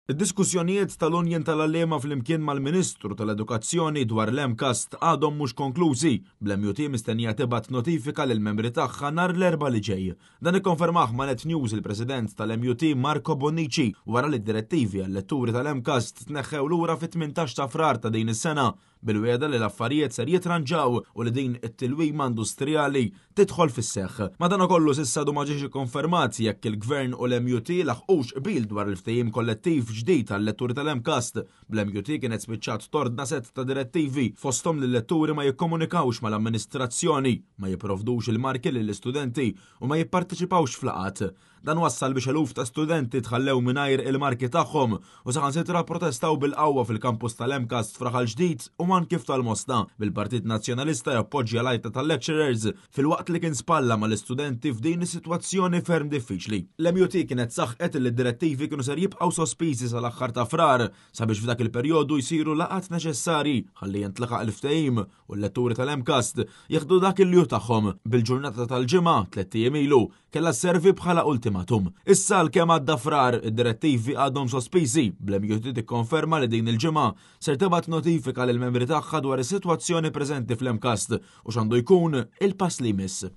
Id-diskussjonijiet tal-Union tal-Għalliema flimkien mal-Ministru tal-Edukazzjoni dwar l-MCAST għadhom mhux konklużi, bl-MUT mistennija tibgħat notifika lill-membri tagħha nhar l-Erbgħa li ġej. Dan ikkonfermah ma' Net News il-President tal-MUT Marco Bonnici wara li d-direttivi għal-letturi tal-MCAST tneħħew lura fit-18 ta' Frar ta' din is-sena bil-wiegħda li l-affarijiet ser jitranġaw u li din it-tilwima industrijali tidħol fis-seħħ. Madankollu s'issa għadu ma ġiex ikkonfermat jekk il-Gvern u l-MUT laħqux qbil dwar il-ftehim kollettiv ġdid għal-letturi tal-MCAST. Bl-MUT kienet spiċċat tordna sett ta' direttivi fosthom li l-letturi ma jikkomunikawx mal-amministrazzjoni, ma jipprovdux il-marki lill-istudenti u ma jipparteċipawx f'laqgħat. Dan wassal biex eluf ta' studenti tħallew mingħajr il-marki tagħhom u saħansitra protestaw bil-qawwa fil-kampus tal-MCAST f'Raħal Ġdid u anki f'tal-Mosta, bil-Partit Nazzjonalista jappoġġja l-għajta tal-lecturers filwaqt li kien spalla mal-istudenti f'din is-sitwazzjoni ferm diffiċli. L-MUT kienet saħqet li d-direttivi kienu ser jibqgħu sospiżi sal-aħħar ta' Frar sabiex f'dak il-perjodu jsiru laqgħat neċessarji ħalli jintlaħaq il-ftehim u l-letturi tal-MCAST jieħdu dak il hu tagħhom bil-ġurnata tal-Ġimgħa tlett ijiem ilu kellha sservi bħala ultimatum. Issa għalkemm għadda Frar, id-direttivi għadhom sospiżi, bl-MUT tikkonferma li din il-ġimgħa ser tibgħat notifika lill-membri tagħha dwar is-sitwazzjoni preżenti fl-MCAST u x'għandu jkun il-pass li jmiss.